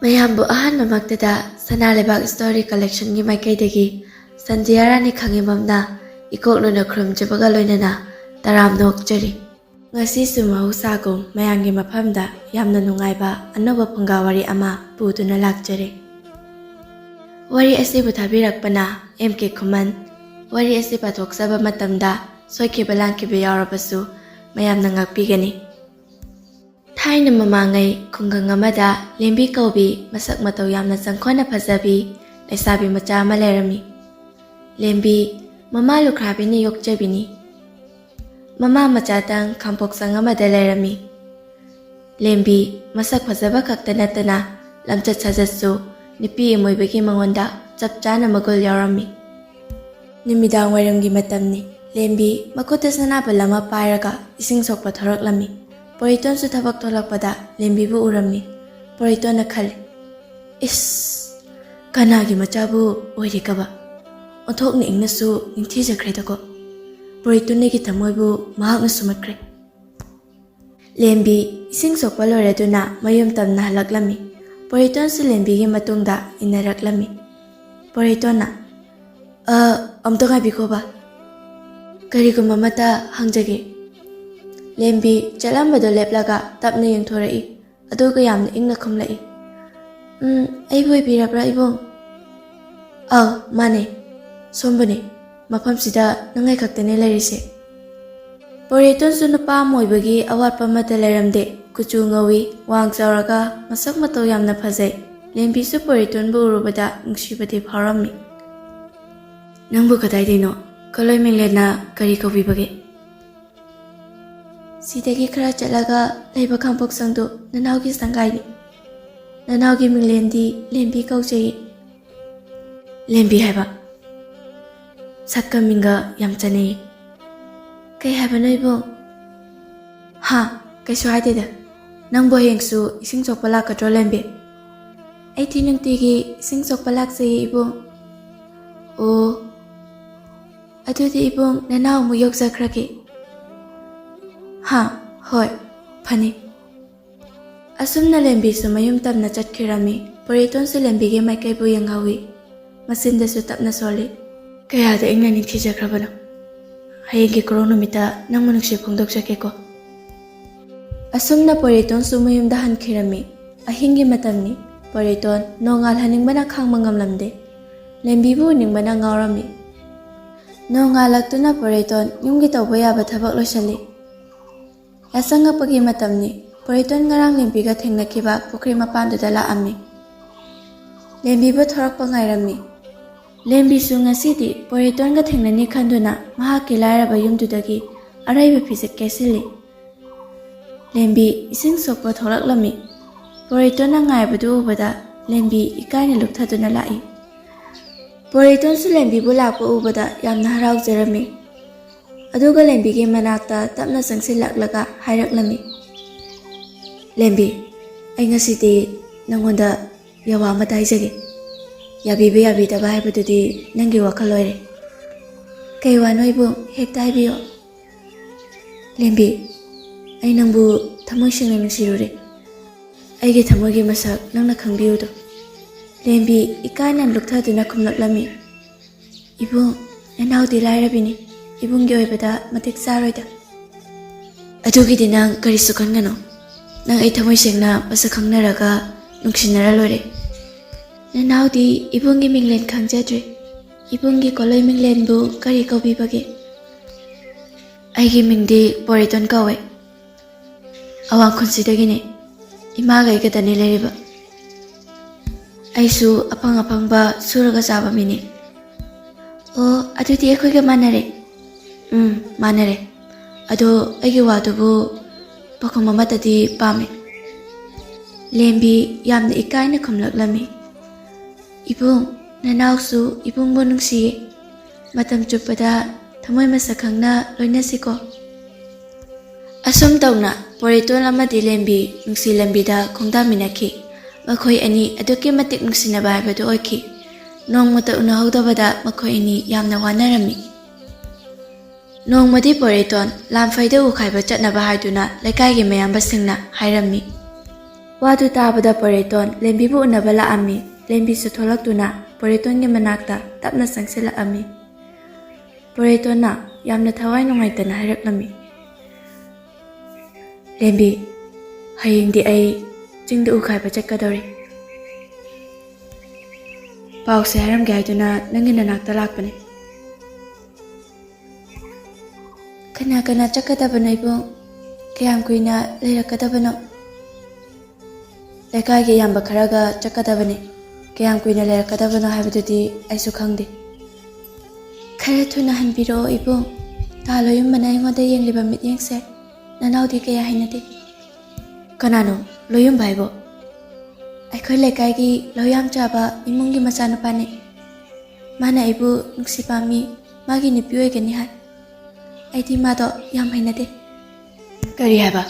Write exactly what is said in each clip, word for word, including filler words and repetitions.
ꯃꯌꯥꯝꯕꯨ ꯑꯍꯥꯟꯕꯃꯛꯇꯗ ꯁꯅꯥ ꯂꯩꯕꯥꯛ ꯁ꯭ꯇꯣꯔꯤ ꯀꯂꯦꯛꯁꯟꯒꯤ ꯃꯥꯏꯀꯩꯗꯒꯤ ꯁꯟꯙ꯭ꯌꯥ ꯔꯥꯅꯤ ꯈꯥꯉꯦꯝꯕꯝꯅ ꯏꯀꯣꯛ ꯂꯨꯅ ꯈꯨꯔꯨꯝꯖꯕꯒ ꯂꯣꯏꯅꯅ ꯇꯔꯥꯝꯅ ꯑꯣꯛꯆꯔꯤ꯫ ꯉꯁꯤꯁꯨ ꯃꯍꯧꯁꯥꯒꯨꯝ ꯃꯌꯥꯝꯒꯤ ꯃꯐꯝꯗ ꯌꯥꯝꯅ ꯅꯨꯡꯉꯥꯏꯕ ꯑꯅꯧꯕ ꯐꯨꯡꯒꯥ ꯋꯥꯔꯤ ꯑꯃ ꯄꯨꯗꯨꯅ ꯂꯥꯛꯆꯔꯦ꯫ ꯋꯥꯔꯤ ꯑꯁꯤꯕꯨ ꯊꯥꯕꯤꯔꯛꯄꯅ ꯑꯦꯝ ꯀꯦ ꯈꯨꯃꯟ꯫ ꯋꯥꯔꯤ ꯑꯁꯤ ꯄꯥꯊꯣꯛꯆꯕ ꯃꯇꯝꯗ ꯁꯣꯏꯈꯤꯕ ꯂꯥꯟꯈꯤꯕ ꯌꯥꯎꯔꯕꯁꯨ ꯃꯌꯥꯝꯅ ꯉꯥꯛꯄꯤꯒꯅꯤ꯫ ꯊꯥꯏꯅ ꯃꯃꯥꯡꯉꯩ ꯈꯨꯡꯒꯪ ꯑꯃꯗ ꯂꯦꯝꯕꯤ ꯀꯧꯕꯤ ꯃꯁꯛ ꯃꯇꯧ ꯌꯥꯝꯅ ꯆꯪꯈꯣꯟꯅ ꯐꯖꯕꯤ ꯂꯩꯁꯥꯕꯤ ꯃꯆꯥ ꯑꯃ ꯂꯩꯔꯝꯃꯤ꯫ ꯂꯦꯝꯕꯤ ꯃꯃꯥ ꯂꯨꯈ꯭ꯔꯥꯕꯤꯅ ꯌꯣꯛꯆꯕꯤꯅꯤ꯫ ꯃꯃꯥ ꯃꯆꯥꯇꯪ ꯈꯥꯡꯄꯣꯛꯁꯪ ꯑꯃꯗ ꯂꯩꯔꯝꯃꯤ꯫ ꯂꯦꯝꯕꯤ ꯃꯁꯛ ꯐꯖꯕ ꯈꯛꯇ ꯅꯠꯇꯅ ꯂꯝꯆꯠ ꯁꯥꯖꯠꯁꯨ ꯅꯨꯄꯤ ꯑꯃ ꯑꯣꯏꯕꯒꯤ ꯃꯉꯣꯟꯗ ꯆꯞ ꯆꯥꯅ ꯃꯒꯨꯟ ꯌꯥꯎꯔꯝꯃꯤ꯫ ꯅꯨꯃꯤꯗꯥꯡ ꯋꯥꯏꯔꯝꯒꯤ ꯃꯇꯝꯅꯤ꯫ ꯂꯦꯝꯕꯤ ꯃꯈꯨꯠꯇ ꯁꯅꯥꯕꯨꯜ ꯑꯃ ꯄꯥꯏꯔꯒ ꯏꯁꯤꯡ ꯁꯣꯛꯄ ꯊꯣꯔꯛꯂꯝꯃꯤ꯫ ꯄꯣꯔꯤꯇꯣꯟꯁꯨ ꯊꯕꯛ ꯊꯣꯛꯂꯛꯄꯗ ꯂꯦꯝꯕꯤꯕꯨ ꯎꯔꯝꯃꯤ꯫ ꯄꯣꯔꯤꯇꯣꯟꯅ ꯈꯜꯂꯤ, "ꯏꯁ, ꯀꯅꯥꯒꯤ ꯃꯆꯥꯕꯨ ꯑꯣꯏꯔꯤꯒꯕ? ꯑꯣꯟꯊꯣꯛꯅ ꯏꯪꯅꯁꯨ ꯅꯤꯡꯊꯤꯖꯈ꯭ꯔꯦꯗꯀꯣ꯫ ꯄꯣꯔꯤꯇꯣꯟ ꯑꯩꯒꯤ ꯊꯃꯣꯏꯕꯨ ꯃꯍꯥꯛꯅ ꯁꯨꯝꯍꯠꯈ꯭ꯔꯦ꯫" ꯂꯦꯝꯕꯤ ꯏꯁꯤꯡ ꯁꯣꯛꯄ ꯂꯣꯏꯔꯗꯨꯅ ꯃꯌꯨꯝ ꯇꯝꯅ ꯍꯜꯂꯛꯂꯝꯃꯤ꯫ ꯄꯣꯔꯤꯇꯣꯟꯁꯨ ꯂꯦꯝꯕꯤꯒꯤ ꯃꯇꯨꯡꯗ ꯏꯟꯅꯔꯛꯂꯝꯃꯤ꯫ ꯄꯣꯔꯤꯇꯣꯟꯅ, "ꯑ, ꯑꯝꯇ ꯉꯥꯏꯕꯤꯈꯣꯕ꯫ ꯀꯔꯤꯒꯨꯝꯕ ꯑꯃꯇ ꯍꯪꯖꯒꯦ꯫" ꯂꯦꯝꯕꯤ ꯆꯠꯂꯝꯕꯗꯨ ꯂꯦꯞꯂꯒ ꯇꯞꯅ ꯌꯦꯡꯊꯣꯔꯛꯏ꯫ ꯑꯗꯨꯒ ꯌꯥꯝꯅ ꯏꯪꯅ ꯈꯨꯝꯂꯛꯏ, "ꯎꯝ, ꯑꯩꯕꯨ ꯑꯣꯏꯕꯤꯔꯕ꯭ꯔꯥ, ꯏꯕꯨꯡ?" "ꯑꯥꯎ, ꯃꯥꯅꯦ꯫ ꯁꯣꯝꯕꯨꯅꯦ꯫ ꯃꯐꯝꯁꯤꯗ ꯅꯪ ꯑꯩ ꯈꯛꯇꯅꯦ ꯂꯩꯔꯤꯁꯦ꯫" ꯄꯣꯔꯤꯇꯣꯟꯁꯨ ꯅꯨꯄꯥ ꯑꯃ ꯑꯣꯏꯕꯒꯤ ꯑꯋꯥꯠꯄ ꯑꯃꯠꯇ ꯂꯩꯔꯝꯗꯦ꯫ ꯀꯨꯆꯨ ꯉꯧꯏ, ꯋꯥꯡ ꯆꯥꯎꯔꯒ ꯃꯁꯛ ꯃꯇꯧ ꯌꯥꯝꯅ ꯐꯖꯩ꯫ ꯂꯦꯝꯕꯤꯁꯨ ꯄꯣꯔꯤꯇꯣꯟꯕꯨ ꯎꯔꯨꯕꯗ ꯅꯨꯡꯁꯤꯕꯗꯤ ꯐꯥꯎꯔꯝꯃꯤ꯫ "ꯅꯪꯕꯨ ꯀꯗꯥꯏꯗꯩꯅꯣ? ꯀꯂꯣꯏ ꯃꯤꯡꯂꯦꯟꯅ ꯀꯔꯤ ꯀꯧꯕꯤꯕꯒꯦ?" "ꯁꯤꯗꯒꯤ ꯈꯔ ꯆꯠꯂꯒ ꯂꯩꯕ ꯈꯥꯡꯄꯣꯛꯁꯪꯗꯨ ꯅꯅꯥꯎꯒꯤ ꯁꯪꯒꯥꯏꯅꯤ꯫ ꯅꯅꯥꯎꯒꯤ ꯃꯤꯡꯂꯦꯟꯗꯤ ꯂꯦꯝꯕꯤ ꯀꯧꯖꯩ꯫" "ꯂꯦꯝꯕꯤ ꯍꯥꯏꯕ? ꯁꯛꯀ ꯃꯤꯡꯒ ꯌꯥꯝ ꯆꯥꯅꯩ꯫" "ꯀꯩ ꯍꯥꯏꯕꯅꯣ, ꯏꯕꯨꯡ?" "ꯍꯥ, ꯀꯩꯁꯨ ꯍꯥꯏꯗꯦꯗ꯫ ꯅꯪꯕꯨ ꯍꯌꯦꯡꯁꯨ ꯏꯁꯤꯡ ꯁꯣꯛꯄ ꯂꯥꯛꯀꯗ꯭ꯔꯣ, ꯂꯦꯝꯕꯤ?" "ꯑꯩꯗꯤ ꯅꯨꯡꯇꯤꯒꯤ ꯏꯁꯤꯡ ꯁꯣꯛꯄ ꯂꯥꯛꯆꯩꯌꯦ, ꯏꯕꯨꯡ꯫" "ꯑꯣ, ꯑꯗꯨꯗꯤ ꯏꯕꯨꯡ, ꯅꯅꯥꯎ ꯑꯃꯨꯛ ꯌꯣꯛꯆꯈ꯭ꯔꯒꯦ꯫" "ꯍꯥ, ꯍꯣꯏ, ꯐꯅꯤ꯫" ꯑꯁꯨꯝꯅ ꯂꯦꯝꯕꯤꯁꯨ ꯃꯌꯨꯝ ꯇꯝꯅ ꯆꯠꯈꯤꯔꯝꯃꯤ꯫ ꯄꯣꯏꯔꯩꯇꯣꯟꯁꯨ ꯂꯦꯝꯕꯤꯒꯤ ꯃꯥꯏꯀꯩꯕꯨ ꯌꯦꯡꯍꯧꯏ꯫ ꯃꯆꯤꯟꯗꯁꯨ ꯇꯞꯅ ꯁꯣꯜꯂꯤ꯫ "ꯀꯌꯥꯗ ꯏꯪꯅ ꯅꯤꯡꯊꯤꯖꯈ꯭ꯔꯕꯅꯣ꯫ ꯍꯌꯦꯡꯒꯤ ꯀꯨꯔꯧ ꯅꯨꯃꯤꯠꯇ ꯅꯪꯕꯨ ꯅꯨꯡꯁꯤ ꯐꯣꯡꯗꯣꯛꯆꯒꯦꯀꯣ꯫" ꯑꯁꯨꯝꯅ ꯄꯣꯏꯔꯩꯇꯣꯟꯁꯨ ꯃꯌꯨꯝꯗ ꯍꯟꯈꯤꯔꯝꯃꯤ꯫ ꯑꯍꯤꯡꯒꯤ ꯃꯇꯝꯅꯤ꯫ ꯄꯣꯏꯔꯩꯇꯣꯟ ꯅꯣꯡ ꯉꯥꯜꯍꯟꯅꯤꯡꯕꯅ ꯈꯥꯡꯕ ꯉꯝꯂꯝꯗꯦ꯫ ꯂꯦꯝꯕꯤꯕꯨ ꯎꯅꯤꯡꯕꯅ ꯉꯥꯎꯔꯝꯃꯤ꯫ ꯅꯣꯡ ꯉꯥꯜꯂꯛꯇꯨꯅ ꯄꯣꯏꯔꯩꯇꯣꯟ ꯌꯨꯝꯒꯤ ꯇꯧꯕ ꯌꯥꯕ ꯊꯕꯛ ꯂꯣꯏꯁꯤꯜꯂꯤ꯫ ꯌꯥꯆꯪꯉꯛꯄꯒꯤ ꯃꯇꯝꯅꯤ꯫ ꯄꯣꯏꯔꯩꯇꯣꯟ ꯉꯔꯥꯡ ꯂꯦꯝꯕꯤꯒ ꯊꯦꯡꯅꯈꯤꯕ ꯄꯨꯈ꯭ꯔꯤ ꯃꯄꯥꯟꯗꯨꯗ ꯂꯥꯛꯑꯝꯃꯤ꯫ ꯂꯦꯝꯕꯤꯕꯨ ꯊꯣꯔꯛꯄ ꯉꯥꯏꯔꯝꯃꯤ꯫ ꯂꯦꯝꯕꯤꯁꯨ ꯉꯁꯤꯗꯤ ꯄꯣꯏꯔꯩꯇꯣꯟꯒ ꯊꯦꯡꯅꯅꯤ ꯈꯟꯗꯨꯅ ꯃꯍꯥꯛꯀꯤ ꯂꯥꯏꯔꯕ ꯌꯨꯝꯗꯨꯗꯒꯤ ꯑꯔꯩꯕ ꯐꯤꯖꯦꯠ ꯀꯦꯁꯤꯜꯂꯤ꯫ ꯂꯦꯝꯕꯤ ꯏꯁꯤꯡ ꯁꯣꯛꯄ ꯊꯣꯛꯂꯛꯂꯝꯃꯤ꯫ ꯄꯣꯏꯔꯩꯇꯣꯟꯅ ꯉꯥꯏꯕꯗꯨ ꯎꯕꯗ ꯂꯦꯝꯕꯤ ꯏꯀꯥꯏꯅ ꯂꯨꯞꯊꯗꯨꯅ ꯂꯥꯛꯏ꯫ ꯄꯣꯏꯔꯩꯇꯣꯟꯁꯨ ꯂꯦꯝꯕꯤꯕꯨ ꯂꯥꯛꯄ ꯎꯕꯗ ꯌꯥꯝꯅ ꯍꯔꯥꯎꯖꯔꯝꯃꯤ꯫ ꯑꯗꯨꯒ ꯂꯦꯝꯕꯤꯒꯤ ꯃꯅꯥꯛꯇ ꯇꯞꯅ ꯆꯪꯁꯤꯜꯂꯛꯂꯒ ꯍꯥꯏꯔꯛꯂꯝꯃꯤ, "ꯂꯦꯝꯕꯤ, ꯑꯩ ꯉꯁꯤꯗꯤ ꯅꯪꯉꯣꯟꯗ ꯌꯥꯋꯥ ꯑꯃ ꯇꯥꯏꯖꯒꯦ꯫ ꯌꯥꯕꯤꯕ ꯌꯥꯕꯤꯗꯕ ꯍꯥꯏꯕꯗꯨꯗꯤ ꯅꯪꯒꯤ ꯋꯥꯈꯜ ꯑꯣꯏꯔꯦ꯫" "ꯀꯩ ꯋꯥꯅꯣ ꯏꯕꯨꯡ? ꯍꯦꯛꯇ ꯍꯥꯏꯕꯤꯌꯣ꯫" "ꯂꯦꯝꯕꯤ, ꯑꯩ ꯅꯪꯕꯨ ꯊꯃꯣꯏ ꯁꯦꯡꯅ ꯅꯨꯡꯁꯤꯔꯨꯔꯦ꯫ ꯑꯩꯒꯤ ꯊꯃꯣꯏꯒꯤ ꯃꯁꯛ ꯅꯪꯅ ꯈꯪꯕꯤꯌꯨꯗꯣ꯫" ꯂꯦꯝꯕꯤ ꯏꯀꯥꯏꯅ ꯂꯨꯞꯊꯗꯨꯅ ꯈꯨꯝꯂꯛꯂꯝꯃꯤ, "ꯏꯕꯨꯡ, ꯅꯅꯥꯎꯗꯤ ꯂꯥꯏꯔꯕꯤꯅꯤ, ꯏꯕꯨꯡꯒꯤ ꯑꯣꯏꯕꯗ ꯃꯇꯤꯛ ꯆꯥꯔꯣꯏꯗ꯫" "ꯑꯗꯨꯒꯤꯗꯤ ꯅꯪ ꯀꯔꯤꯁꯨ ꯈꯟꯒꯅꯨ꯫ ꯅꯪ ꯑꯩ ꯊꯃꯣꯏ ꯁꯦꯡꯅ ꯃꯁꯛ ꯈꯪꯅꯔꯒ ꯅꯨꯡꯁꯤꯅꯔ ꯂꯣꯏꯔꯦ꯫" "ꯅꯅꯥꯎꯗꯤ ꯏꯕꯨꯡꯒꯤ ꯃꯤꯡꯂꯦꯟ ꯈꯪꯖꯗ꯭ꯔꯤ꯫ ꯏꯕꯨꯡꯒꯤ ꯀꯣꯂꯣꯏ ꯃꯤꯡꯂꯦꯟꯕꯨ ꯀꯔꯤ ꯀꯧꯕꯤꯕꯒꯦ?" "ꯑꯩꯒꯤ ꯃꯤꯡꯗꯤ ꯄꯣꯏꯔꯩꯇꯣꯟ ꯀꯧꯋꯦ꯫ ꯑꯋꯥꯡꯈꯨꯜꯁꯤꯗꯒꯤꯅꯦ꯫ ꯏꯃꯥꯒ ꯑꯩꯒꯗꯅꯦ ꯂꯩꯔꯤꯕ꯫ ꯑꯩꯁꯨ ꯑꯐꯪ ꯑꯐꯪꯕ ꯁꯨꯔꯒ ꯆꯥꯕ ꯃꯤꯅꯦ꯫" "ꯑꯣ, ꯑꯗꯨꯗꯤ ꯑꯩꯈꯣꯏꯒ ꯃꯥꯟꯅꯔꯦ꯫" "ꯎꯝ, ꯃꯥꯟꯅꯔꯦ꯫ ꯑꯗꯣ ꯑꯩꯒꯤ ꯋꯥꯗꯨꯕꯨ ꯄꯥꯎꯈꯨꯝ ꯑꯃꯠꯇꯗꯤ ꯄꯥꯝꯃꯤ꯫" ꯂꯦꯝꯕꯤ ꯌꯥꯝꯅ ꯏꯀꯥꯏꯅ ꯈꯨꯝꯂꯛꯂꯝꯃꯤ, "ꯏꯕꯨꯡ, ꯅꯅꯥꯎꯁꯨ ꯏꯕꯨꯡꯕꯨ ꯅꯨꯡꯁꯤꯌꯦ꯫ ꯃꯇꯝ ꯆꯨꯞꯄꯗ ꯊꯃꯣꯏ ꯃꯁꯛ ꯈꯪꯅ ꯂꯣꯏꯅꯁꯤꯀꯣ꯫" ꯑꯁꯨꯝ ꯇꯧꯅ ꯄꯣꯏꯔꯩꯇꯣꯟ ꯑꯃꯗꯤ ꯂꯦꯝꯕꯤ ꯅꯨꯡꯁꯤ ꯂꯝꯕꯤꯗ ꯈꯣꯡꯗꯥꯃꯤꯟꯅꯈꯤ꯫ ꯃꯈꯣꯏ ꯑꯅꯤ ꯑꯗꯨꯛꯀꯤ ꯃꯇꯤꯛ ꯅꯨꯡꯁꯤꯅꯕ ꯍꯥꯏꯕꯗꯨ ꯑꯣꯏꯈꯤ꯫ ꯅꯣꯡꯃꯇ ꯎꯅꯍꯧꯗꯕꯗ ꯃꯈꯣꯏ ꯑꯅꯤ ꯌꯥꯝꯅ ꯋꯥꯅꯔꯝꯃꯤ꯫ ꯅꯣꯡꯃꯗꯤ ꯄꯣꯏꯔꯩꯇꯣꯟ ꯂꯥꯝꯐꯩꯗ ꯎ ꯈꯥꯏꯕ ꯆꯠꯅꯕ ꯍꯥꯏꯗꯨꯅ ꯂꯩꯀꯥꯏꯒꯤ ꯃꯌꯥꯝꯕꯁꯤꯡꯅ ꯍꯥꯏꯔꯝꯃꯤ꯫ ꯋꯥꯗꯨ ꯇꯥꯕꯗ ꯄꯣꯔꯦꯇꯣꯟ ꯂꯦꯝꯕꯤꯕꯨ ꯎꯅꯕ ꯂꯥꯛꯑꯝꯃꯤ꯫ ꯂꯦꯝꯕꯤꯁꯨ ꯊꯣꯛꯂꯛꯇꯨꯅ ꯄꯣꯔꯦꯇꯣꯟꯒꯤ ꯃꯅꯥꯛꯇ ꯇꯞꯅ ꯆꯪꯁꯤꯜꯂꯛꯑꯝꯃꯤ꯫ ꯄꯣꯔꯦꯇꯣꯟꯅ ꯌꯥꯝꯅ ꯊꯋꯥꯏ ꯅꯨꯡꯉꯥꯏꯇꯅ ꯍꯥꯏꯔꯛꯂꯝꯃꯤ, "ꯂꯦꯝꯕꯤ, ꯍꯌꯦꯡꯗꯤ ꯑꯩ ꯆꯤꯡꯗ ꯎ ꯈꯥꯏꯕ ꯆꯠꯀꯗꯧꯔꯤ꯫ ꯄꯥꯎꯁꯦ ꯍꯥꯏꯔꯝꯒꯦ ꯍꯥꯏꯗꯨꯅ ꯅꯪꯒꯤ ꯅꯅꯥꯛꯇ ꯂꯥꯛꯄꯅꯤ꯫" "ꯀꯅꯥ ꯀꯅꯥ ꯆꯠꯀꯗꯕꯅꯣ ꯏꯕꯨꯡ? ꯀꯌꯥꯝ ꯀꯨꯏꯅ ꯂꯩꯔꯛꯀꯗꯕꯅꯣ?" "ꯂꯩꯀꯥꯏꯒꯤ ꯏꯌꯥꯝꯕ ꯈꯔꯒ ꯆꯠꯀꯗꯕꯅꯤ꯫ ꯀꯌꯥꯝ ꯀꯨꯏꯅ ꯂꯩꯔꯛꯀꯗꯕꯅꯣ ꯍꯥꯏꯕꯗꯨꯗꯤ ꯑꯩꯁꯨ ꯈꯪꯗꯦ꯫" "ꯈꯔ ꯊꯨꯅ ꯍꯟꯕꯤꯔꯛꯑꯣ ꯏꯕꯨꯡ꯫ ꯇꯥ ꯂꯣꯌꯨꯝꯕꯅ ꯑꯩꯉꯣꯟꯗ ꯌꯦꯡꯂꯤꯕ ꯃꯤꯠꯌꯦꯡꯁꯦ ꯅꯅꯥꯎꯗꯤ ꯀꯌꯥ ꯍꯩꯅꯗꯦ꯫" "ꯀꯅꯥꯅꯣ ꯂꯣꯌꯨꯝꯕ ꯍꯥꯏꯕꯣ?" "ꯑꯩꯈꯣꯏ ꯂꯩꯀꯥꯏꯒꯤ ꯂꯧ ꯌꯥꯝ ꯆꯥꯕ ꯏꯃꯨꯡꯒꯤ ꯃꯆꯥꯅꯨꯄꯥꯅꯤ꯫ ꯃꯥꯅ ꯑꯩꯕꯨ ꯅꯨꯡꯁꯤ ꯄꯥꯝꯃꯤ, ꯃꯥꯒꯤ ꯅꯨꯄꯤ ꯑꯣꯏꯒꯅꯤ ꯍꯥꯏ꯫ ꯑꯩꯗꯤ ꯃꯥꯗꯣ ꯌꯥꯝ ꯍꯩꯅꯗꯦ꯫" "ꯀꯔꯤ ꯍꯥꯏꯕ?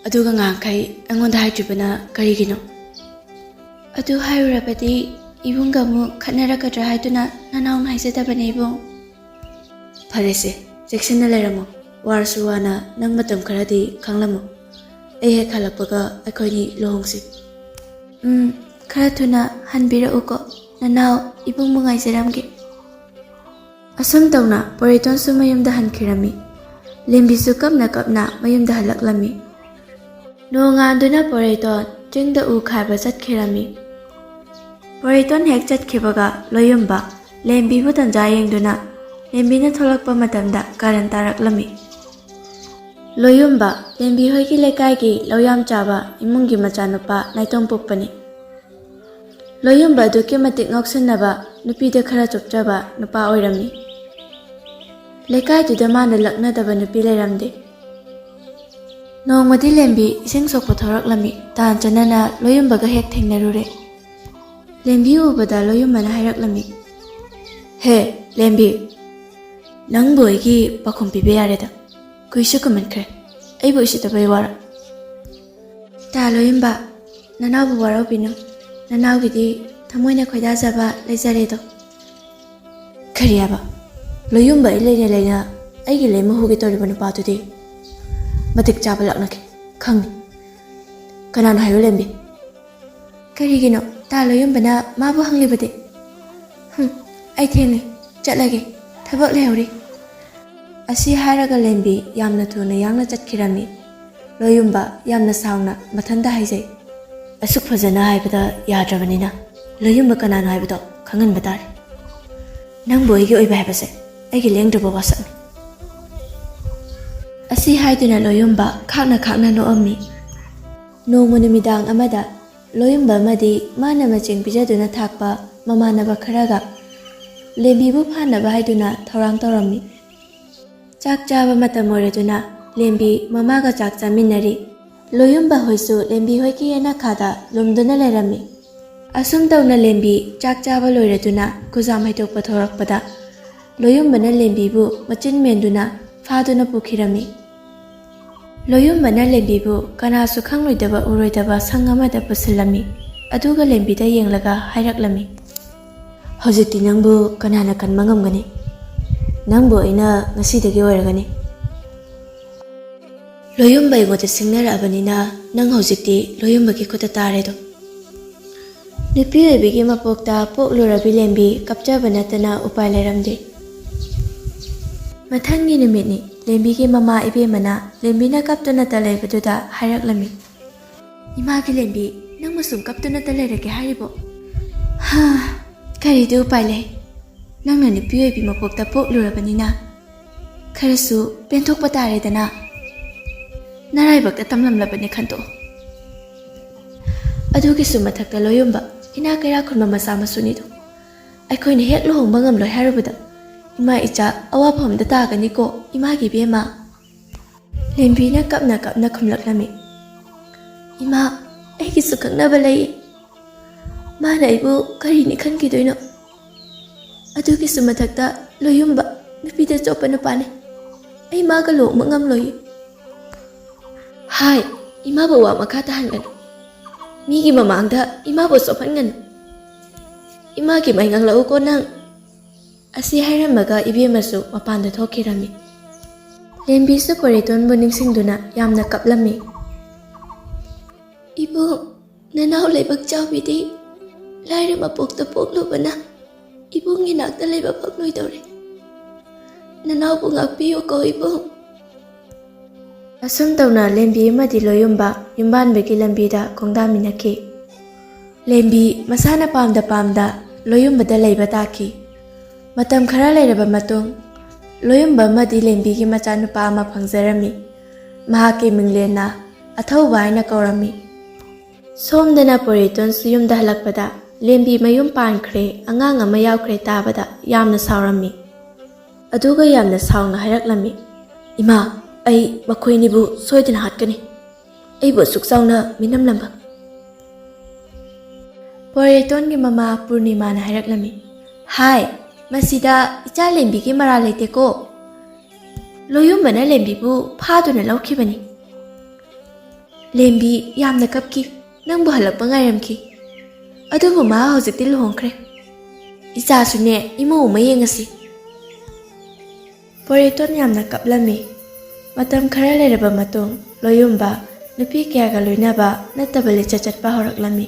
ꯑꯗꯨꯒ ꯉꯍꯥꯟꯈꯩ ꯑꯩꯉꯣꯟꯗ ꯍꯥꯏꯗ꯭ꯔꯤꯕꯅ ꯀꯔꯤꯒꯤꯅꯣ?" "ꯑꯗꯨ ꯍꯥꯏꯔꯨꯔꯕꯗꯤ ꯏꯕꯨꯡꯒ ꯑꯃꯨꯛ ꯈꯠꯅꯔꯛꯀꯗ꯭ꯔꯥ ꯍꯥꯏꯗꯨꯅ ꯅꯅꯥꯎꯅ ꯍꯥꯏꯖꯗꯕꯅꯦ ꯏꯕꯨꯡ꯫" "ꯐꯔꯦꯁꯦ, ꯆꯦꯛꯁꯤꯟꯅ ꯂꯩꯔꯝꯃꯣ꯫ ꯋꯥꯔꯁꯨ ꯋꯥꯅ ꯅꯪ ꯃꯇꯝ ꯈꯔꯗꯤ ꯈꯥꯡꯂꯝꯃꯣ꯫ ꯑꯩ ꯍꯦꯛ ꯍꯜꯂꯛꯄꯒ ꯑꯩꯈꯣꯏꯅꯤ ꯂꯨꯍꯣꯡꯁꯤ꯫" "ꯎꯝ, ꯈꯔ ꯊꯨꯅ ꯍꯟꯕꯤꯔꯛꯎꯀꯣ ꯅꯅꯥꯎ, ꯏꯕꯨꯡꯕꯨ ꯉꯥꯏꯖꯔꯝꯒꯦ꯫" ꯑꯁꯨꯝ ꯇꯧꯅ ꯄꯣꯔꯦꯇꯣꯟꯁꯨ ꯃꯌꯨꯝꯗ ꯍꯟꯈꯤꯔꯝꯃꯤ꯫ ꯂꯦꯝꯕꯤꯁꯨ ꯀꯞꯅ ꯀꯞꯅ ꯃꯌꯨꯝꯗ ꯍꯜꯂꯛꯂꯝꯃꯤ꯫ ꯅꯣꯡꯉꯥꯟꯗꯨꯅ ꯄꯣꯔꯦꯇꯣꯟ ꯆꯤꯡꯗ ꯎ ꯈꯥꯏꯕ ꯆꯠꯈꯤꯔꯝꯃꯤ꯫ ꯄꯣꯔꯦꯇꯣꯟ ꯍꯦꯛ ꯆꯠꯈꯤꯕꯒ ꯂꯣꯌꯨꯝꯕ ꯂꯦꯝꯕꯤꯕꯨ ꯇꯟꯖꯥ ꯌꯦꯡꯗꯨꯅ ꯂꯦꯝꯕꯤꯅ ꯊꯣꯛꯂꯛꯄ ꯃꯇꯝꯗ ꯀꯥꯔꯟ ꯇꯥꯔꯛꯂꯝꯃꯤ꯫ ꯂꯣꯌꯨꯝꯕ ꯂꯦꯝꯕꯤ ꯍꯣꯏꯒꯤ ꯂꯩꯀꯥꯏꯒꯤ ꯂꯧ ꯌꯥꯝ ꯆꯥꯕ ꯏꯃꯨꯡꯒꯤ ꯃꯆꯥꯅꯨꯄꯥ ꯅꯥꯏꯇꯣꯝ ꯄꯣꯛꯄꯅꯤ꯫ ꯂꯣꯌꯨꯝꯕ ꯑꯗꯨꯛꯀꯤ ꯃꯇꯤꯛ ꯉꯥꯎꯁꯤꯟꯅꯕ, ꯅꯨꯄꯤꯗ ꯈꯔ ꯆꯣꯞꯆꯕ ꯅꯨꯄꯥ ꯑꯣꯏꯔꯝꯃꯤ꯫ ꯂꯩꯀꯥꯏꯗꯨꯗ ꯃꯥꯅ ꯂꯛꯅꯗꯕ ꯅꯨꯄꯤ ꯂꯩꯔꯝꯗꯦ꯫ ꯅꯣꯡꯃꯗꯤ ꯂꯦꯝꯕꯤ ꯏꯁꯤꯡ ꯁꯣꯛꯄ ꯊꯣꯔꯛꯂꯝꯃꯤ꯫ ꯇꯥꯟ ꯆꯥꯟꯅꯅ ꯂꯣꯌꯨꯝꯕꯒ ꯍꯦꯛ ꯊꯦꯡꯅꯔꯨꯔꯦ꯫ ꯂꯦꯝꯕꯤ ꯎꯕꯗ ꯂꯣꯌꯨꯝꯕꯅ ꯍꯥꯏꯔꯛꯂꯝꯃꯤ, "ꯍꯦ, ꯂꯦꯝꯕꯤ, ꯅꯪꯕꯨ ꯑꯩꯒꯤ ꯄꯥꯈꯨꯝ ꯄꯤꯕ ꯌꯥꯔꯦꯗ꯫ ꯀꯨꯏꯁꯨ ꯀꯨꯏꯃꯟꯈ꯭ꯔꯦ꯫ ꯑꯩꯕꯨ ꯎꯁꯤꯠꯇꯕꯩ ꯋꯥꯔꯣ?" "ꯇꯥ ꯂꯣꯌꯨꯝꯕ, ꯅꯅꯥꯎꯕꯨ ꯋꯥꯔꯧꯕꯤꯅꯨ꯫ ꯅꯅꯥꯎꯒꯤꯗꯤ ꯊꯃꯣꯏꯅ ꯈꯣꯏꯗꯥꯖꯕ ꯂꯩꯖꯔꯦꯗꯣ꯫" "ꯀꯔꯤ ꯍꯥꯏꯕ? ꯂꯣꯌꯨꯝꯕ ꯑꯩ ꯂꯩꯅ ꯂꯩꯅ ꯑꯩꯒꯤ ꯂꯩꯃ ꯍꯨꯒꯦ ꯇꯧꯔꯤꯕ ꯅꯨꯄꯥꯗꯨꯗꯤ ꯃꯇꯤꯛ ꯆꯥꯕ ꯂꯥꯛꯅꯈꯤ, ꯈꯪꯅꯤ꯫" "ꯀꯅꯥꯅꯣ ꯍꯥꯏꯌꯨ, ꯂꯦꯝꯕꯤ?" "ꯀꯔꯤꯒꯤꯅꯣ ꯇꯥ ꯂꯣꯌꯨꯝꯕꯅ ꯃꯥꯕꯨ ꯍꯪꯂꯤꯕꯗꯤ?" "ꯍꯨꯝ, ꯑꯩ ꯊꯦꯡꯂꯦ, ꯆꯠꯂꯒꯦ, ꯊꯕꯛ ꯂꯩꯍꯧꯔꯤ"꯫ ꯑꯁꯤ ꯍꯥꯏꯔꯒ ꯂꯦꯝꯕꯤ ꯌꯥꯝꯅ ꯊꯨꯅ ꯌꯥꯡꯅ ꯆꯠꯈꯤꯔꯝꯃꯤ꯫ ꯂꯣꯌꯨꯝꯕ ꯌꯥꯝꯅ ꯁꯥꯎꯅ ꯃꯊꯟꯇ ꯍꯥꯏꯖꯩ, "ꯑꯁꯨꯛ ꯐꯖꯅ ꯍꯥꯏꯕꯗ ꯌꯥꯗ꯭ꯔꯕꯅꯤꯅ, ꯂꯣꯌꯨꯝꯕ ꯀꯅꯥꯅꯣ ꯍꯥꯏꯕꯗꯣ ꯈꯪꯍꯟꯕ ꯇꯥꯔꯦ꯫ ꯅꯪꯕꯨ ꯑꯩꯒꯤ ꯑꯣꯏꯕ ꯍꯥꯏꯕꯁꯦ ꯑꯩꯒꯤ ꯂꯦꯡꯗ꯭ꯔꯕ ꯋꯥꯁꯛꯅꯤ"꯫ ꯑꯁꯤ ꯍꯥꯏꯗꯨꯅ ꯂꯣꯌꯨꯝꯕ ꯈꯥꯛꯅ ꯈꯥꯛꯅ ꯅꯣꯛꯑꯝꯃꯤ꯫ ꯅꯣꯡꯃ ꯅꯨꯃꯤꯗꯥꯡ ꯑꯃꯗ ꯂꯣꯌꯨꯝꯕ ꯑꯃꯗꯤ ꯃꯥꯅ ꯃꯆꯤꯡ ꯄꯤꯖꯗꯨꯅ ꯊꯥꯛꯄ ꯃꯃꯥꯟꯅꯕ ꯈꯔꯒ ꯂꯦꯝꯕꯤꯕꯨ ꯐꯥꯅꯕ ꯍꯥꯏꯗꯨꯅ ꯊꯧꯔꯥꯡ ꯇꯧꯔꯝꯃꯤ꯫ ꯆꯥꯛ ꯆꯥꯕ ꯃꯇꯝ ꯑꯣꯏꯔꯗꯨꯅ ꯂꯦꯝꯕꯤ ꯃꯃꯥꯒ ꯆꯥꯛ ꯆꯥꯃꯤꯟꯅꯔꯤ꯫ ꯂꯣꯌꯨꯝꯕ ꯍꯣꯏꯁꯨ ꯂꯦꯝꯕꯤ ꯍꯣꯏꯒꯤ ꯌꯦꯅꯈꯥꯗ ꯂꯨꯝꯗꯨꯅ ꯂꯩꯔꯝꯃꯤ꯫ ꯑꯁꯨꯝ ꯇꯧꯅ ꯂꯦꯝꯕꯤ ꯆꯥꯛ ꯆꯥꯕ ꯂꯣꯏꯔꯗꯨꯅ ꯈꯨꯖꯥꯝ ꯍꯩꯗꯣꯛꯄ ꯊꯣꯔꯛꯄꯗ ꯂꯣꯌꯨꯝꯕꯅ ꯂꯦꯝꯕꯤꯕꯨ ꯃꯆꯤꯟ ꯃꯦꯟꯗꯨꯅ ꯐꯥꯗꯨꯅ ꯄꯨꯈꯤꯔꯝꯃꯤ꯫ ꯂꯣꯌꯨꯝꯕꯅ ꯂꯦꯝꯕꯤꯕꯨ ꯀꯅꯥꯁꯨ ꯈꯪꯂꯣꯏꯗꯕ ꯎꯔꯣꯏꯗꯕ ꯁꯪ ꯑꯃꯗ ꯄꯨꯁꯤꯜꯂꯝꯃꯤ꯫ ꯑꯗꯨꯒ ꯂꯦꯝꯕꯤꯗ ꯌꯦꯡꯂꯒ ꯍꯥꯏꯔꯛꯂꯝꯃꯤ, "ꯍꯧꯖꯤꯛꯇꯤ ꯅꯪꯕꯨ ꯀꯅꯥꯅ ꯀꯟꯕ ꯉꯝꯒꯅꯤ? ꯅꯪꯕꯨ ꯑꯩꯅ ꯉꯁꯤꯗꯒꯤ ꯑꯣꯏꯔꯒꯅꯤ꯫ ꯂꯣꯌꯨꯝꯕ ꯑꯩꯉꯣꯟꯗ ꯁꯤꯡꯅꯔꯛꯑꯕꯅꯤꯅ ꯅꯪ ꯍꯧꯖꯤꯛꯇꯤ ꯂꯣꯌꯨꯝꯕꯒꯤ ꯈꯨꯠꯇ ꯇꯥꯔꯦꯗꯣ"꯫ ꯅꯨꯄꯤ ꯑꯣꯏꯕꯤꯒꯤ ꯃꯄꯣꯛꯇ ꯄꯣꯛꯂꯨꯔꯕꯤ ꯂꯦꯝꯕꯤ ꯀꯞꯆꯕ ꯅꯠꯇꯅ ꯎꯄꯥꯏ ꯂꯩꯔꯝꯗꯦ꯫ ꯃꯊꯪꯒꯤ ꯅꯨꯃꯤꯠꯅꯤ꯫ ꯂꯦꯝꯕꯤꯒꯤ ꯃꯃꯥ ꯏꯕꯦꯝꯃꯅ ꯂꯦꯝꯕꯤꯅ ꯀꯞꯇꯨꯅꯇ ꯂꯩꯕꯗꯨꯗ ꯍꯥꯏꯔꯛꯂꯝꯃꯤ, "ꯏꯃꯥꯒꯤ ꯂꯦꯝꯕꯤ, ꯅꯪꯕꯨ ꯁꯨꯝ ꯀꯞꯇꯨꯅꯇ ꯂꯩꯔꯒꯦ ꯍꯥꯏꯔꯤꯕꯣ? ꯍꯥ, ꯀꯔꯤꯗꯤ ꯎꯄꯥꯏ ꯂꯩ? ꯅꯪꯅ ꯅꯨꯄꯤ ꯑꯣꯏꯕꯤ ꯃꯄꯣꯛꯇ ꯄꯣꯛꯂꯨꯔꯕꯅꯤꯅ ꯈꯔꯁꯨ ꯄꯦꯟꯊꯣꯛꯄ ꯇꯥꯔꯦꯗꯅ꯫ ꯅꯔꯥꯏꯕꯛꯇ ꯇꯝꯂꯝꯂꯕꯅꯤ ꯈꯟꯗꯣꯛꯑꯣ"꯫ ꯑꯗꯨꯒꯤꯁꯨ ꯃꯊꯛꯇ ꯂꯣꯌꯨꯝꯕ ꯏꯅꯥꯛ ꯀꯩꯔꯥꯛ ꯈꯨꯟꯕ ꯃꯆꯥ ꯃꯁꯨꯅꯤꯗꯣ꯫ ꯑꯩꯈꯣꯏꯅ ꯍꯦꯛ ꯂꯨꯍꯣꯡꯕ ꯉꯝꯂꯣꯏ ꯍꯥꯏꯔꯨꯕꯗ ꯏꯃꯥ ꯏꯆꯥ ꯑꯋꯥꯐꯝꯗ ꯇꯥꯒꯅꯤꯀꯣ ꯏꯃꯥꯒꯤ ꯏꯕꯦꯝꯃ꯫ ꯂꯦꯝꯕꯤꯅ ꯀꯞꯅ ꯀꯞꯅ ꯈꯨꯝꯂꯛꯂꯝꯃꯤ, "ꯏꯃꯥ, ꯑꯩꯒꯤꯁꯨ ꯈꯪꯅꯕ ꯂꯩ꯫ ꯃꯥꯅ ꯑꯩꯕꯨ ꯀꯔꯤꯅꯤ ꯈꯟꯈꯤꯗꯣꯏꯅꯣ? ꯑꯗꯨꯒꯤꯁꯨ ꯃꯊꯛꯇ ꯂꯣꯌꯨꯝꯕ ꯅꯨꯄꯤꯗ ꯆꯣꯞꯄ ꯅꯨꯄꯥꯅꯤ꯫ ꯑꯩ ꯃꯥꯒ ꯂꯨꯍꯣꯡꯕ ꯉꯝꯂꯣꯏꯌꯦ"꯫ "ꯍꯥꯏ, ꯏꯃꯥꯕꯨ ꯋꯥ ꯃꯈꯥ ꯇꯥꯍꯟꯒꯅꯨ꯫ ꯃꯤꯒꯤ ꯃꯃꯥꯡꯗ ꯏꯃꯥꯕꯨ ꯆꯣꯞꯍꯟꯒꯅꯨ꯫ ꯏꯃꯥꯒꯤ ꯃꯥꯏ ꯉꯥꯡꯂꯛꯎꯀꯣ ꯅꯪ"꯫ ꯑꯁꯤ ꯍꯥꯏꯔꯝꯃꯒ ꯏꯕꯦꯝꯃꯁꯨ ꯃꯄꯥꯟꯗ ꯊꯣꯛꯈꯤꯔꯝꯃꯤ꯫ ꯂꯦꯝꯕꯤꯁꯨ ꯄꯣꯏꯔꯩꯇꯣꯟꯕꯨ ꯅꯤꯡꯁꯤꯡꯗꯨꯅ ꯌꯥꯝꯅ ꯀꯞꯂꯝꯃꯤ꯫ ꯅꯅꯥꯎ ꯂꯥꯏꯕꯛ ꯆꯥꯎꯕꯤꯗꯤ ꯂꯥꯏꯔ ꯃꯄꯣꯛꯇ ꯄꯣꯛꯂꯨꯕꯅ ꯏꯕꯨꯡꯒꯤ ꯅꯥꯛꯇ ꯂꯩꯕ ꯐꯪꯂꯣꯏꯗꯧꯔꯦ꯫ ꯅꯅꯥꯎꯕꯨ ꯉꯥꯛꯄꯤꯌꯨꯀꯣ ꯏꯕꯨꯡ꯫ ꯑꯁꯨꯝ ꯇꯧꯅ ꯂꯦꯝꯕꯤ ꯑꯃꯗꯤ ꯂꯣꯌꯨꯝꯕ ꯌꯨꯝꯕꯥꯟꯕꯒꯤ ꯂꯝꯕꯤꯗ ꯈꯣꯡꯗꯥꯃꯤꯟꯅꯈꯤ꯫ ꯂꯦꯝꯕꯤ ꯃꯁꯥꯅ ꯄꯥꯝꯗ ꯄꯥꯝꯗ ꯂꯣꯌꯨꯝꯕꯗ ꯂꯩꯕ ꯇꯥꯈꯤ꯫ ꯃꯇꯝ ꯈꯔ ꯂꯩꯔꯕ ꯃꯇꯨꯡ, ꯂꯣꯌꯨꯝꯕ ꯑꯃꯗꯤ ꯂꯦꯝꯕꯤꯒꯤ ꯃꯆꯥꯅꯨꯄꯥ ꯑꯃ ꯐꯪꯖꯔꯝꯃꯤ꯫ ꯃꯍꯥꯛꯀꯤ ꯃꯤꯡꯂꯦꯟꯅ ꯑꯊꯧꯕ ꯍꯥꯏꯅ ꯀꯧꯔꯝꯃꯤ꯫ ꯁꯣꯝꯗꯅ ꯄꯣꯔꯦꯇꯣꯟꯁꯨ ꯌꯨꯝꯗ ꯍꯜꯂꯛꯄꯗ ꯂꯦꯝꯕꯤ ꯃꯌꯨꯝ ꯄꯥꯟꯈ꯭ꯔꯦ, ꯑꯉꯥꯡ ꯑꯃ ꯌꯥꯎꯈ꯭ꯔꯦ ꯇꯥꯕꯗ ꯌꯥꯝꯅ ꯁꯥꯎꯔꯝꯃꯤ꯫ ꯑꯗꯨꯒ ꯌꯥꯝꯅ ꯁꯥꯎꯅ ꯍꯥꯏꯔꯛꯂꯝꯃꯤ, "ꯏꯃꯥ, ꯑꯩ ꯃꯈꯣꯏꯅꯤꯕꯨ ꯁꯣꯏꯗꯅ ꯍꯥꯠꯀꯅꯤ꯫ ꯑꯩꯕꯨ ꯑꯁꯨꯛ ꯆꯥꯎꯅ ꯃꯤꯅꯝꯂꯝꯕ?" ꯄꯣꯔꯦꯇꯣꯟꯒꯤ ꯃꯃꯥ ꯄꯨꯔꯅꯤꯃꯥꯅ ꯍꯥꯏꯔꯛꯂꯝꯃꯤ, "ꯍꯥꯏ, ꯃꯁꯤꯗ ꯏꯆꯥ ꯂꯦꯝꯕꯤꯒꯤ ꯃꯔꯥꯜ ꯂꯩꯇꯦꯀꯣ꯫ ꯂꯣꯌꯨꯝꯕꯅ ꯂꯦꯝꯕꯤꯕꯨ ꯐꯥꯗꯨꯅ ꯂꯧꯈꯤꯕꯅꯤ꯫ ꯂꯦꯝꯕꯤ ꯌꯥꯝꯅ ꯀꯞꯈꯤ, ꯅꯪꯕꯨ ꯍꯜꯂꯛꯄ ꯉꯥꯏꯔꯝꯈꯤ꯫ ꯑꯗꯨꯕꯨ ꯃꯍꯥꯛ ꯍꯧꯖꯤꯛꯇꯤ ꯂꯨꯍꯣꯡꯈ꯭ꯔꯦ꯫ ꯏꯆꯥꯁꯨꯅꯦ, ꯏꯃꯧ ꯑꯃ ꯌꯦꯡꯉꯁꯤ꯫" ꯄꯣꯔꯦꯇꯣꯟ ꯌꯥꯝꯅ ꯀꯞꯂꯝꯃꯤ꯫ ꯃꯇꯝ ꯈꯔ ꯂꯩꯔꯕ ꯃꯇꯨꯡ, ꯂꯣꯌꯨꯝꯕ ꯅꯨꯄꯤ ꯀꯌꯥꯒ ꯂꯣꯏꯅꯕ ꯅꯠꯇꯕ ꯂꯤꯆꯠ ꯆꯠꯄ ꯍꯧꯔꯛꯂꯝꯃꯤ꯫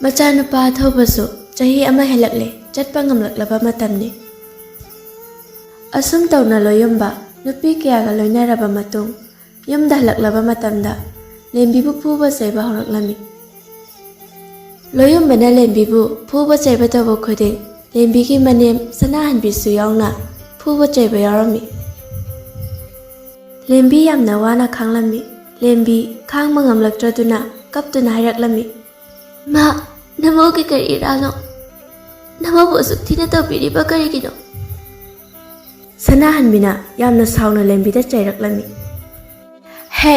ꯃꯆꯥꯅꯨꯄꯥ ꯑꯊꯧꯕꯁꯨ ꯆꯍꯤ ꯑꯃ ꯍꯦꯜꯂꯛꯂꯦ, ꯆꯠꯄ ꯉꯝꯂꯛꯂꯕ ꯃꯇꯝꯅꯤ꯫ ꯑꯁꯨꯝ ꯇꯧꯅ ꯂꯣꯌꯨꯝꯕ ꯅꯨꯄꯤ ꯀꯌꯥꯒ ꯂꯣꯏꯅꯔꯕ ꯃꯇꯨꯡ, ꯌꯨꯝꯗ ꯍꯜꯂꯛꯂꯕ ꯃꯇꯝꯗ ꯂꯦꯝꯕꯤꯕꯨ ꯐꯨꯕ ꯆꯩꯕ ꯍꯧꯔꯛꯂꯝꯃꯤ꯫ ꯂꯣꯌꯨꯝꯕꯅ ꯂꯦꯝꯕꯤꯕꯨ ꯐꯨꯕ ꯆꯩꯕ ꯇꯧꯕ ꯈꯨꯗꯤꯡ, ꯂꯦꯝꯕꯤꯒꯤ ꯃꯅꯦꯝ ꯁꯅꯥꯍꯟꯕꯤꯁꯨ ꯌꯥꯎꯅ ꯐꯨꯕ ꯆꯩꯕ ꯌꯥꯎꯔꯝꯃꯤ꯫ ꯂꯦꯝꯕꯤ ꯌꯥꯝꯅ ꯋꯥꯅ ꯈꯥꯡꯂꯝꯃꯤ꯫ ꯂꯦꯝꯕꯤ ꯈꯥꯡꯕ ꯉꯝꯂꯛꯇ꯭ꯔꯗꯨꯅ ꯀꯞꯇꯨꯅ ꯍꯥꯏꯔꯛꯂꯝꯃꯤ, "ꯃꯥ, ꯅꯃꯧꯒꯤ ꯀꯔꯤ ꯏꯔꯥꯜꯅꯣ? ꯅꯃꯧꯕꯨ ꯑꯁꯨꯛ ꯊꯤꯅ ꯇꯧꯕꯤꯔꯤꯕ ꯀꯔꯤꯒꯤꯅꯣ?" ꯁꯅꯥꯍꯟꯕꯤꯅ ꯌꯥꯝꯅ ꯁꯥꯎꯅ ꯂꯦꯝꯕꯤꯗ ꯆꯩꯔꯛꯂꯝꯃꯤ꯫ "ꯍꯦ,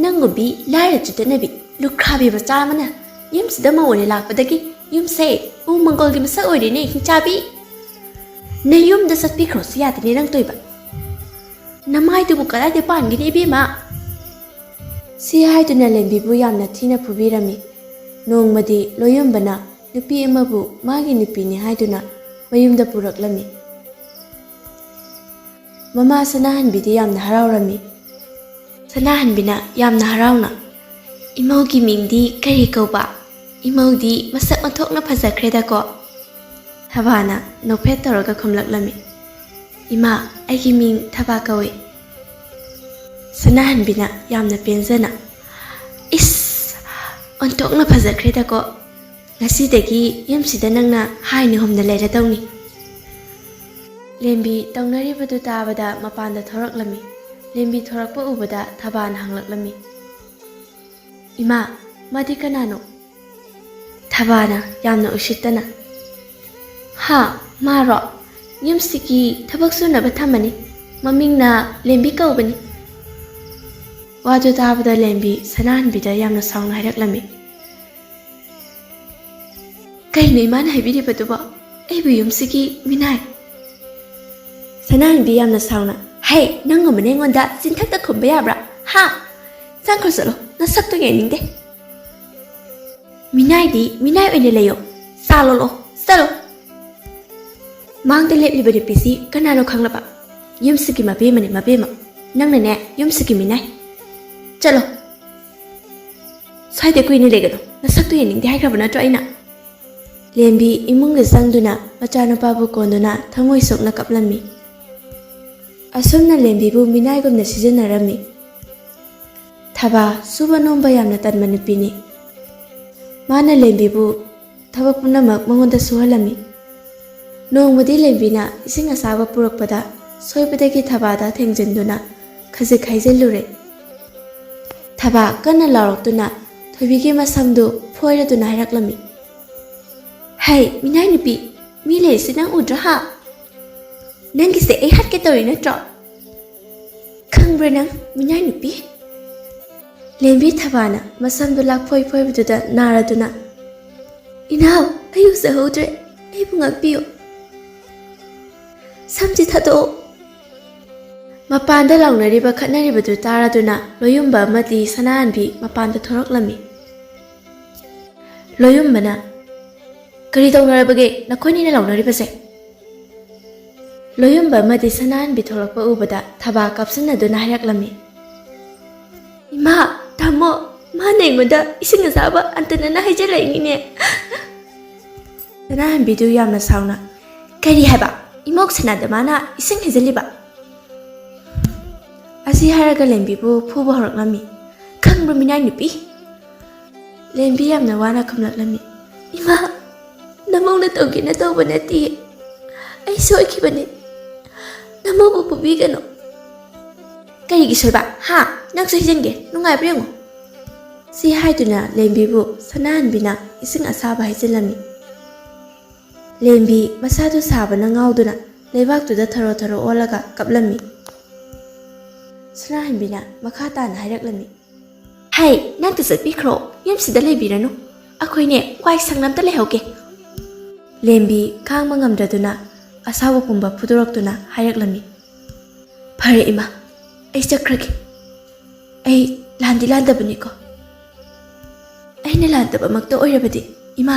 ꯅꯪꯒꯨꯝꯕꯤ ꯂꯥꯏꯔ ꯆꯨꯗꯅꯕꯤ ꯂꯨꯈ꯭ꯔꯥꯕꯤ ꯃꯆꯥ ꯑꯃꯅ ꯌꯨꯝꯁꯤꯗ ꯃꯧ ꯑꯣꯏꯅ ꯂꯥꯛꯄꯗꯒꯤ ꯌꯨꯝꯁꯦ ꯎ ꯃꯪꯒꯣꯜꯒꯤ ꯃꯁꯛ ꯑꯣꯏꯔꯦꯅꯦ, ꯍꯤꯡꯆꯥꯕꯤ꯫ ꯅꯌꯨꯝꯗ ꯆꯠꯄꯤꯈ꯭ꯔꯣꯁꯨ ꯌꯥꯗꯦꯅꯦ ꯅꯪ ꯇꯣꯏꯕ꯫ ꯅꯃꯥꯏꯗꯨꯕꯨ ꯀꯗꯥꯏꯗ ꯄꯥꯟꯒꯅꯤ ꯏꯕꯦꯝꯃ?" ꯁꯤ ꯍꯥꯏꯗꯨꯅ ꯂꯦꯝꯕꯤꯕꯨ ꯌꯥꯝꯅ ꯊꯤꯅ ꯐꯨꯕꯤꯔꯝꯃꯤ꯫ ꯅꯣꯡꯃꯗꯤ ꯂꯣꯌꯨꯝꯕꯅ ꯅꯨꯄꯤ ꯑꯃꯕꯨ ꯃꯥꯒꯤ ꯅꯨꯄꯤꯅꯤ ꯍꯥꯏꯗꯨꯅ ꯃꯌꯨꯝꯗ ꯄꯨꯔꯛꯂꯝꯃꯤ꯫ ꯃꯃꯥ ꯁꯅꯥꯍꯟꯕꯤꯗꯤ ꯌꯥꯝꯅ ꯍꯔꯥꯎꯔꯝꯃꯤ꯫ ꯁꯅꯥꯍꯟꯕꯤꯅ ꯌꯥꯝꯅ ꯍꯔꯥꯎꯅ, ꯏꯃꯧꯒꯤ ꯃꯤꯡꯗꯤ ꯀꯔꯤ ꯀꯧꯕ? ꯏꯃꯧꯗꯤ ꯃꯁꯛ ꯃꯊꯣꯛꯅ ꯐꯖꯈ꯭ꯔꯦꯗꯀꯣ꯫ ꯊꯕꯥꯅ ꯅꯣꯛꯐꯦꯠ ꯇꯧꯔꯒ ꯈꯨꯝꯂꯛꯂꯝꯃꯤ꯫ "ꯏꯃꯥ, ꯑꯩꯒꯤ ꯃꯤꯡ ꯊꯕꯥ ꯀꯧꯏ꯫" ꯁꯅꯥꯍꯟꯕꯤꯅ ꯌꯥꯝꯅ ꯄꯦꯟꯖꯅ, "ꯏꯁ, ꯑꯣꯟꯊꯣꯛꯅ ꯐꯖꯈ꯭ꯔꯦꯗꯀꯣ꯫ ꯉꯁꯤꯗꯒꯤ ꯌꯨꯝꯁꯤꯗ ꯅꯪꯅ ꯍꯥꯏꯅ ꯍꯨꯝꯅ ꯂꯩꯔꯗꯧꯅꯤ꯫" ꯂꯦꯝꯕꯤ ꯇꯧꯅꯔꯤꯕꯗꯨ ꯇꯥꯕꯗ ꯃꯄꯥꯟꯗ ꯊꯣꯔꯛꯂꯝꯃꯤ꯫ ꯂꯦꯝꯕꯤ ꯊꯣꯔꯛꯄ ꯎꯕꯗ ꯊꯕꯥꯅ ꯍꯪꯂꯛꯂꯝꯃꯤ, "ꯏꯃꯥ, ꯃꯥꯗꯤ ꯀꯅꯥꯅꯣ?" ꯊꯕꯥꯅ ꯌꯥꯝꯅ ꯎꯁꯤꯠꯇꯅ, "ꯍꯥ, ꯃꯥꯔꯣ? ꯌꯨꯝꯁꯤꯒꯤ ꯊꯕꯛ ꯁꯨꯅꯕ ꯊꯝꯃꯅꯤ꯫ ꯃꯃꯤꯡꯅ ꯂꯦꯝꯕꯤ ꯀꯧꯕꯅꯤ꯫" ꯋꯥꯗꯨ ꯇꯥꯕꯗ ꯂꯦꯝꯕꯤ ꯁꯅꯥꯍꯟꯕꯤꯗ ꯌꯥꯝꯅ ꯁꯥꯎꯅ ꯍꯥꯏꯔꯛꯂꯝꯃꯤ, "ꯀꯩꯅꯣ ꯏꯃꯥꯅ ꯍꯥꯏꯕꯤꯔꯤꯕꯗꯨꯕꯣ? ꯑꯩꯕꯨ ꯌꯨꯝꯁꯤꯒꯤ ꯃꯤꯅꯥꯏ?" ꯁꯅꯥꯍꯟꯕꯤ ꯌꯥꯝꯅ ꯁꯥꯎꯅ, "ꯍꯦ, ꯅꯪꯒꯨꯝꯕꯅ ꯑꯩꯉꯣꯟꯗ ꯆꯤꯟꯊꯛꯇ ꯈꯨꯝꯕ ꯌꯥꯕ꯭ꯔꯥ? ꯍꯥ? ꯆꯪꯈ꯭ꯔꯣ ꯆꯠꯂꯣ, ꯅꯁꯛꯇꯣ ꯌꯦꯡꯅꯤꯡꯗꯦ꯫" "ꯃꯤꯅꯥꯏꯗꯤ ꯃꯤꯅꯥꯏ ꯑꯣꯏꯅ ꯂꯩꯌꯣ, ꯆꯥ ꯂꯣꯜꯂꯣ, ꯆꯠꯂꯣ꯫" "ꯃꯥꯡꯗ ꯂꯦꯞꯂꯤꯕ ꯅꯨꯄꯤꯁꯤ ꯀꯅꯥꯅꯣ ꯈꯪꯂꯕ? ꯌꯨꯝꯁꯤꯒꯤ ꯃꯕꯦꯝꯃꯅꯤ, ꯃꯕꯦꯝꯃ꯫ ꯅꯪꯅꯅꯦ, ꯌꯨꯝꯁꯤꯒꯤ ꯃꯤꯅꯥꯏ꯫ ꯆꯠꯂꯣ꯫ ꯁ꯭ꯋꯥꯏꯗ ꯀꯨꯏꯅ ꯂꯩꯒꯅꯨ, ꯅꯁꯛꯇꯣ ꯌꯦꯡꯅꯤꯡꯗꯦ ꯍꯥꯏꯈ꯭ꯔꯕ ꯅꯠꯇ꯭ꯔꯣ ꯑꯩꯅ?" ꯂꯦꯝꯕꯤ ꯏꯃꯨꯡꯗ ꯆꯪꯗꯨꯅ ꯃꯆꯥꯅꯨꯄꯥꯕꯨ ꯀꯣꯟꯗꯨꯅ ꯊꯃꯣꯏ ꯁꯣꯛꯅ ꯀꯞꯂꯝꯃꯤ꯫ ꯑꯁꯨꯝꯅ ꯂꯦꯝꯕꯤꯕꯨ ꯃꯤꯅꯥꯏꯒꯨꯝꯅ ꯁꯤꯖꯤꯟꯅꯔꯝꯃꯤ꯫ ꯊꯕꯥ ꯁꯨꯕ ꯅꯣꯝꯕ ꯌꯥꯝꯅ ꯇꯟꯕ ꯅꯨꯄꯤꯅꯤ꯫ ꯃꯥꯅ ꯂꯦꯝꯕꯤꯕꯨ ꯊꯕꯛ ꯄꯨꯝꯅꯃꯛ ꯃꯉꯣꯟꯗ ꯁꯨꯍꯜꯂꯝꯃꯤ꯫ ꯅꯣꯡꯃꯗꯤ ꯂꯦꯝꯕꯤꯅ ꯏꯁꯤꯡ ꯑꯁꯥꯕ ꯄꯨꯔꯛꯄꯗ ꯁꯣꯏꯕꯗꯒꯤ ꯊꯕꯥꯗ ꯊꯦꯡꯖꯤꯟꯗꯨꯅ ꯈꯖꯤꯛ ꯍꯩꯖꯤꯜꯂꯨꯔꯦ꯫ ꯊꯕꯥ ꯀꯟꯅ ꯂꯥꯎꯔꯛꯇꯨꯅ ꯊꯣꯏꯕꯤꯒꯤ ꯃꯁꯝꯗꯨ ꯐꯣꯏꯔꯗꯨꯅ ꯍꯥꯏꯔꯛꯂꯝꯃꯤ, "ꯍꯩ, ꯃꯤꯅꯥꯏ ꯅꯨꯄꯤ, ꯃꯤ ꯂꯩꯔꯤꯁꯤ ꯅꯪ ꯎꯗ꯭ꯔꯥ ꯍꯥ? ꯅꯪꯒꯤꯁꯦ ꯑꯩ ꯍꯥꯠꯀꯦ ꯇꯧꯔꯤ ꯅꯠꯇ꯭ꯔꯣ? ꯈꯪꯕ꯭ꯔꯥ ꯅꯪ, ꯃꯤꯅꯥꯏ ꯅꯨꯄꯤ?" ꯂꯦꯝꯕꯤ ꯊꯕꯥꯅ ꯃꯁꯝꯗꯨ ꯂꯥꯛꯐꯣꯏ ꯐꯣꯏꯕꯗꯨꯗ ꯅꯥꯔꯗꯨꯅ, "ꯏꯅꯥꯎ, ꯑꯩ ꯎꯖꯍꯧꯗ꯭ꯔꯦ, ꯑꯩꯕꯨ ꯉꯥꯛꯄꯤꯌꯨ꯫ ꯁꯝꯁꯤ ꯊꯥꯗꯣꯛꯑꯣ꯫" ꯃꯄꯥꯟꯗ ꯂꯥꯎꯅꯔꯤꯕ ꯈꯠꯅꯔꯤꯕꯗꯨ ꯇꯥꯔꯗꯨꯅ ꯂꯣꯌꯨꯝꯕ ꯑꯃꯗꯤ ꯁꯅꯥꯍꯟꯕꯤ ꯃꯄꯥꯟꯗ ꯊꯣꯔꯛꯂꯝꯃꯤ꯫ ꯂꯣꯌꯨꯝꯕꯅ, "ꯀꯔꯤ ꯇꯧꯅꯔꯕꯒꯦ ꯅꯈꯣꯏꯅꯤꯅ ꯂꯥꯎꯅꯔꯤꯕꯁꯦ?" ꯂꯣꯌꯨꯝꯕ ꯑꯃꯗꯤ ꯁꯅꯥꯍꯟꯕꯤ ꯊꯣꯛꯂꯛꯄ ꯎꯕꯗ ꯊꯕꯥ ꯀꯥꯞꯁꯤꯟꯅꯗꯨꯅ ꯍꯥꯏꯔꯛꯂꯝꯃꯤ, "ꯏꯃꯥ, ꯇꯥꯃꯣ, ꯃꯥꯅ ꯑꯩꯉꯣꯟꯗ ꯏꯁꯤꯡ ꯑꯁꯥꯕ ꯍꯟꯇꯅꯅ ꯍꯩꯖꯤꯜꯂꯛꯏꯅꯤꯅꯦ꯫ ꯁꯅꯥꯍꯟꯕꯤꯗꯨ ꯌꯥꯝꯅ ꯁꯥꯎꯅ, "ꯀꯔꯤ ꯍꯥꯏꯕ? ꯏꯃꯧ ꯁꯅꯥꯗ ꯃꯥꯅ ꯏꯁꯤꯡ ꯍꯩꯖꯤꯜꯂꯤꯕ?" ꯑꯁꯤ ꯍꯥꯏꯔꯒ ꯂꯦꯝꯕꯤꯕꯨ ꯐꯨꯕ ꯍꯧꯔꯛꯂꯝꯃꯤ꯫ "ꯈꯪꯕ꯭ꯔꯣ, ꯃꯤꯅꯥꯏ ꯅꯨꯄꯤ?" ꯂꯦꯝꯕꯤ ꯌꯥꯝꯅ ꯋꯥꯅ ꯈꯨꯝꯂꯛꯂꯝꯃꯤ꯫ "ꯏꯃꯥ, ꯅꯃꯧꯅ ꯇꯧꯒꯦꯅ ꯇꯧꯕ ꯅꯠꯇꯤꯌꯦ꯫ ꯑꯩ ꯁꯣꯏꯈꯤꯕꯅꯤ꯫ ꯅꯃꯧꯕꯨ ꯐꯨꯕꯤꯒꯅꯨ꯫" "ꯀꯔꯤꯒꯤ ꯁꯣꯏꯕ? ꯍꯥ? ꯅꯪꯁꯨ ꯍꯩꯖꯤꯟꯒꯦ꯫ ꯅꯨꯡꯉꯥꯏꯕ꯭ꯔꯥ ꯌꯦꯡꯉꯨ꯫" ꯁꯤ ꯍꯥꯏꯗꯨꯅ ꯂꯦꯝꯕꯤꯕꯨ ꯁꯅꯥꯍꯟꯕꯤꯅ ꯏꯁꯤꯡ ꯑꯁꯥꯕ ꯍꯩꯖꯤꯜꯂꯝꯃꯤ꯫ ꯂꯦꯝꯕꯤ ꯃꯁꯥꯗꯨ ꯁꯥꯕꯅ ꯉꯥꯎꯗꯨꯅ ꯂꯩꯕꯥꯛꯇꯨꯗ ꯊꯔꯣ ꯊꯔꯣ ꯑꯣꯜꯂꯒ ꯀꯞꯂꯝꯃꯤ꯫ ꯁꯅꯥꯍꯟꯕꯤꯅ ꯃꯈꯥ ꯇꯥꯅ ꯍꯥꯏꯔꯛꯂꯝꯃꯤ꯫ "ꯍꯩ, ꯅꯪꯇ ꯆꯠꯄꯤꯈ꯭ꯔꯣ, ꯌꯨꯝꯁꯤꯗ ꯂꯩꯕꯤꯔꯅꯨ꯫ ꯑꯩꯈꯣꯏꯅꯦ ꯋꯥꯏ ꯁꯪꯅ ꯑꯝꯇ ꯂꯩꯍꯧꯒꯦ꯫" ꯂꯦꯝꯕꯤ ꯈꯥꯡꯕ ꯉꯝꯗ꯭ꯔꯗꯨꯅ ꯑꯁꯥꯎꯕ ꯄꯨꯝꯕ ꯐꯨꯗꯣꯔꯛꯇꯨꯅ ꯍꯥꯏꯔꯛꯂꯝꯃꯤ꯫ "ꯐꯔꯦ ꯏꯃꯥ, ꯑꯩ ꯆꯠꯈ꯭ꯔꯒꯦ꯫ ꯑꯩ ꯂꯥꯟꯗꯤ ꯂꯥꯟꯗꯕꯅꯤꯀꯣ꯫ ꯑꯩꯅ ꯂꯥꯟꯗꯕꯃꯛꯇ ꯑꯣꯏꯔꯕꯗꯤ, ꯏꯃꯥ,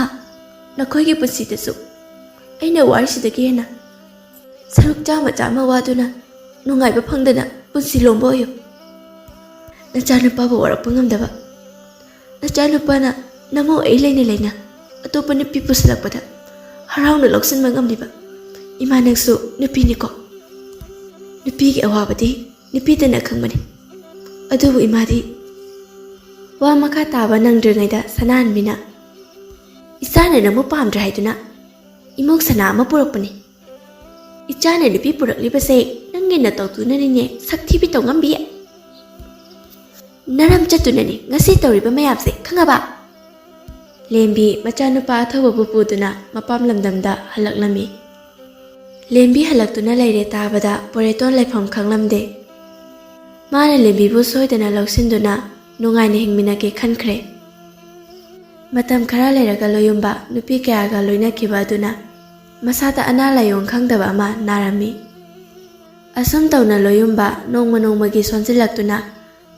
ꯅꯈꯣꯏꯒꯤ ꯄꯨꯟꯁꯤꯗꯁꯨ ꯑꯩꯅ ꯋꯥꯔꯤꯁꯤꯗꯒꯤ ꯍꯦꯟꯅ ꯁꯔꯨꯛ ꯆꯥꯝꯃ ꯆꯥꯝꯃ ꯋꯥꯗꯨꯅ ꯅꯨꯡꯉꯥꯏꯕ ꯐꯪꯗꯅ ꯄꯨꯟꯁꯤ ꯂꯣꯝꯕ ꯑꯣꯏꯌꯨ꯫ ꯅꯆꯥꯅꯨꯄꯥꯕꯨ ꯋꯥꯔꯛꯄ ꯉꯝꯗꯕ ꯅꯆꯥꯅꯨꯄꯥꯅ ꯅꯃꯧ ꯑꯩ ꯂꯩꯅ ꯂꯩꯅ ꯑꯇꯣꯞꯄ ꯅꯨꯄꯤ ꯄꯨꯁꯤꯜꯂꯛꯄꯗ ꯍꯔꯥꯎꯅ ꯂꯧꯁꯤꯟꯕ ꯉꯝꯂꯤꯕ ꯏꯃꯥ, ꯅꯪꯁꯨ ꯅꯨꯄꯤꯅꯤꯀꯣ꯫ ꯅꯨꯄꯤꯒꯤ ꯑꯋꯥꯕꯗꯤ ꯅꯨꯄꯤꯇꯅ ꯈꯪꯕꯅꯤ꯫ ꯑꯗꯨꯕꯨ ꯏꯃꯥꯗꯤ" ꯋꯥ ꯃꯈꯥ ꯇꯥꯕ ꯅꯪꯗ꯭ꯔꯤꯉꯩꯗ ꯁꯅꯥꯍꯟꯕꯤꯅ, "ꯏꯆꯥꯅ ꯅꯪꯕꯨ ꯄꯥꯝꯗ꯭ꯔꯦ ꯍꯥꯏꯗꯨꯅ ꯏꯃꯧ ꯁꯅꯥ ꯑꯃ ꯄꯨꯔꯛꯄꯅꯤ꯫ ꯏꯆꯥꯅ ꯅꯨꯄꯤ ꯄꯨꯔꯛꯂꯤꯕꯁꯦ ꯅꯪꯒꯤ ꯅꯇꯧꯗꯨꯅꯅꯤꯅꯦ, ꯁꯛ ꯊꯤꯕꯤ ꯇꯧꯉꯝꯕꯤ꯫ ꯅꯔꯝ ꯆꯠꯇꯨꯅꯅꯤ ꯉꯁꯤ ꯇꯧꯔꯤꯕ ꯃꯌꯥꯝꯁꯦ, ꯈꯪꯉꯕ?" ꯂꯦꯝꯕꯤ ꯃꯆꯥꯅꯨꯄꯥ ꯑꯊꯧꯕꯕꯨ ꯄꯨꯗꯨꯅ ꯃꯄꯥꯝ ꯂꯝꯗꯝꯗ ꯍꯜꯂꯛꯂꯝꯃꯤ꯫ ꯂꯦꯝꯕꯤ ꯍꯜꯂꯛꯇꯨꯅ ꯂꯩꯔꯦ ꯇꯥꯕꯗ ꯄꯣꯔꯦꯇꯣꯟ ꯂꯩꯐꯝ ꯈꯪꯂꯝꯗꯦ꯫ ꯃꯥꯅ ꯂꯦꯝꯕꯤꯕꯨ ꯁꯣꯏꯗꯅ ꯂꯧꯁꯤꯟꯗꯨꯅ ꯅꯨꯡꯉꯥꯏꯅ ꯍꯤꯡꯃꯤꯟꯅꯒꯦ ꯈꯟꯈ꯭ꯔꯦ꯫ ꯃꯇꯝ ꯈꯔ ꯂꯩꯔꯒ ꯂꯣꯌꯨꯝꯕ ꯅꯨꯄꯤ ꯀꯌꯥꯒ ꯂꯣꯏꯅꯈꯤꯕ ꯑꯗꯨꯅ ꯃꯁꯥꯗ ꯑꯅꯥ ꯂꯥꯏꯑꯣꯡ ꯈꯪꯗꯕ ꯑꯃ ꯅꯥꯔꯝꯃꯤ꯫ ꯑꯁꯨꯝ ꯇꯧꯅ ꯂꯣꯌꯨꯝꯕ ꯅꯣꯡꯃ ꯅꯣꯡꯃꯒꯤ ꯁꯣꯟꯖꯤꯜꯂꯛꯇꯨꯅ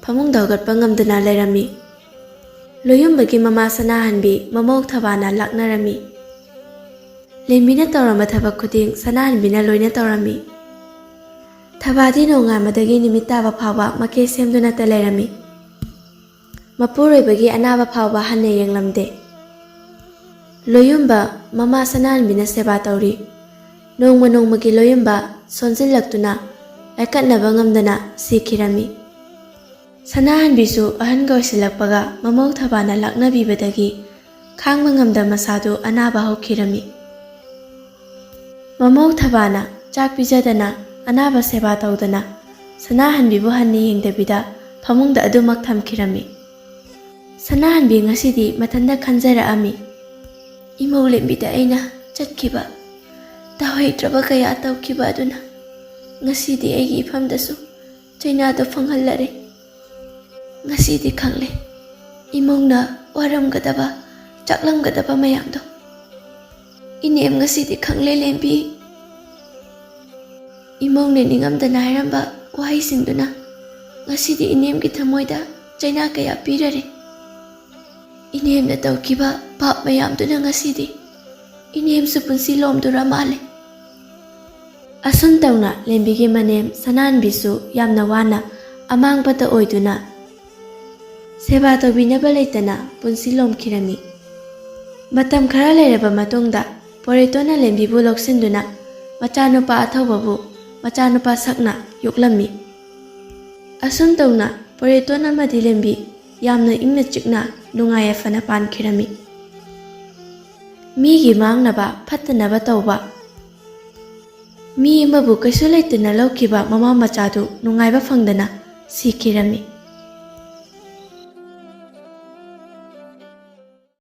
ꯐꯃꯨꯡꯗ ꯍꯧꯒꯠꯄ ꯉꯝꯗꯅ ꯂꯩꯔꯝꯃꯤ꯫ ꯂꯣꯌꯨꯝꯕꯒꯤ ꯃꯃꯥ ꯁꯅꯥꯍꯟꯕꯤ ꯃꯃꯧ ꯊꯕꯥꯅ ꯂꯥꯛꯅꯔꯝꯃꯤ꯫ ꯂꯦꯝꯕꯤꯅ ꯇꯧꯔꯝꯕ ꯊꯕꯛ ꯈꯨꯗꯤꯡ ꯁꯅꯥꯍꯟꯕꯤꯅ ꯂꯣꯏꯅ ꯇꯧꯔꯝꯃꯤ꯫ ꯊꯕꯥꯗꯤ ꯅꯣꯡꯉꯥꯟꯕꯗꯒꯤ ꯅꯨꯃꯤꯠ ꯇꯥꯕ ꯐꯥꯎꯕ ꯃꯀꯦ ꯁꯦꯝꯗꯨꯅꯇ ꯂꯩꯔꯝꯃꯤ꯫ ꯃꯄꯨꯔꯣꯏꯕꯒꯤ ꯑꯅꯥꯕ ꯐꯥꯎꯕ ꯍꯟꯅ ꯌꯦꯡꯂꯝꯗꯦ꯫ ꯂꯣꯌꯨꯝꯕ ꯃꯃꯥ ꯁꯅꯥꯍꯟꯕꯤꯅ ꯁꯦꯕꯥ ꯇꯧꯔꯤ꯫ ꯅꯣꯡꯃ ꯅꯣꯡꯃꯒꯤ ꯂꯣꯌꯨꯝꯕ ꯁꯣꯟꯖꯤꯜꯂꯛꯇꯨꯅ ꯂꯥꯏꯀꯠꯅꯕ ꯉꯝꯗꯅ ꯁꯤꯈꯤꯔꯝꯃꯤ꯫ ꯁꯅꯥꯍꯟꯕꯤꯁꯨ ꯑꯍꯟꯒ ꯑꯣꯏꯁꯤꯜꯂꯛꯄꯒ ꯃꯃꯧ ꯊꯕꯥꯅ ꯂꯥꯛꯅꯕꯤꯕꯗꯒꯤ ꯈꯥꯡꯕ ꯉꯝꯗ ꯃꯁꯥꯗꯨ ꯑꯅꯥꯕ ꯍꯧꯈꯤꯔꯝꯃꯤ꯫ ꯃꯃꯧ ꯊꯕꯥꯅ ꯆꯥꯛ ꯄꯤꯖꯗꯅ, ꯑꯅꯥꯕ ꯁꯦꯕꯥ ꯇꯧꯗꯅ, ꯁꯅꯥꯍꯟꯕꯤꯕꯨ ꯍꯟꯅ ꯌꯦꯡꯗꯕꯤꯗ ꯐꯃꯨꯡꯗ ꯑꯗꯨꯃꯛ ꯊꯝꯈꯤꯔꯝꯃꯤ꯫ ꯁꯅꯥꯍꯟꯕꯤ ꯉꯁꯤꯗꯤ ꯃꯊꯟꯇ ꯈꯟꯖꯔꯛꯑꯝꯃꯤ꯫ "ꯏꯃꯧ ꯂꯦꯝꯕꯤꯗ ꯑꯩꯅ ꯆꯠꯈꯤꯕ, ꯇꯧꯍꯩꯗ꯭ꯔꯕ ꯀꯌꯥ ꯇꯧꯈꯤꯕ ꯑꯗꯨꯅ ꯉꯁꯤꯗꯤ ꯑꯩꯒꯤ ꯏꯐꯝꯗꯁꯨ ꯆꯩꯅꯥꯗꯣ ꯐꯪꯍꯜꯂꯔꯦ꯫ ꯉꯁꯤꯗꯤ ꯈꯪꯂꯦ ꯏꯃꯧꯅ ꯋꯥꯔꯝꯒꯗꯕ, ꯆꯥꯛꯂꯝꯒꯗꯕ ꯃꯌꯥꯝꯗꯣ꯫ ꯏꯅꯦꯝ, ꯉꯁꯤꯗꯤ ꯈꯪꯂꯦ ꯂꯦꯝꯕꯤ꯫ ꯏꯃꯧꯅ ꯅꯤꯡꯉꯝꯗꯅ ꯍꯥꯏꯔꯝꯕ ꯋꯥꯍꯩꯁꯤꯡꯗꯨꯅ ꯉꯁꯤꯗꯤ ꯏꯅꯦꯝꯒꯤ ꯊꯃꯣꯏꯗ ꯆꯩꯅꯥ ꯀꯌꯥ ꯄꯤꯔꯔꯦ꯫ ꯏꯅꯦꯝꯅ ꯇꯧꯈꯤꯕ ꯄꯥꯞ ꯃꯌꯥꯝꯗꯨꯅ ꯉꯁꯤꯗꯤ ꯏꯅꯦꯝꯁꯨ ꯄꯨꯟꯁꯤ ꯂꯣꯝꯗꯨꯔ ꯃꯥꯜꯂꯦ"꯫ ꯑꯁꯨꯝ ꯇꯧꯅ ꯂꯦꯝꯕꯤꯒꯤ ꯃꯅꯦꯝ ꯁꯅꯥꯍꯟꯕꯤꯁꯨ ꯌꯥꯝꯅ ꯋꯥꯅ ꯑꯃꯥꯡꯕꯇ ꯑꯣꯏꯗꯨꯅ ꯁꯦꯕꯥ ꯇꯧꯕꯤꯅꯕ ꯂꯩꯇꯅ ꯄꯨꯟꯁꯤ ꯂꯣꯝꯈꯤꯔꯝꯃꯤ꯫ ꯃꯇꯝ ꯈꯔ ꯂꯩꯔꯕ ꯃꯇꯨꯡꯗ ꯄꯣꯔꯦꯇꯣꯟꯅ ꯂꯦꯝꯕꯤꯕꯨ ꯂꯧꯁꯤꯟꯗꯨꯅ ꯃꯆꯥꯅꯨꯄꯥ ꯑꯊꯧꯕꯕꯨ ꯃꯆꯥꯅꯨꯄꯥ ꯁꯛꯅ ꯌꯣꯛꯂꯝꯃꯤ꯫ ꯑꯁꯨꯝ ꯇꯧꯅ ꯄꯣꯔꯦꯇꯣꯟ ꯑꯃꯗꯤ ꯂꯦꯝꯕꯤ ꯌꯥꯝꯅ ꯏꯪꯅ ꯆꯤꯛꯅ ꯅꯨꯡꯉꯥꯏ ꯌꯥꯏꯐꯅ ꯄꯥꯟꯈꯤꯔꯝꯃꯤ꯫ ꯃꯤꯒꯤ ꯃꯥꯡꯅꯕ ꯐꯠꯇꯅꯕ ꯇꯧꯕ, ꯃꯤ ꯑꯃꯕꯨ ꯀꯩꯁꯨ ꯂꯩꯇꯅ ꯂꯧꯈꯤꯕ ꯃꯃꯥ ꯃꯆꯥꯗꯨ ꯅꯨꯡꯉꯥꯏꯕ ꯐꯪꯗꯅ ꯁꯤꯈꯤꯔꯝꯃꯤ꯫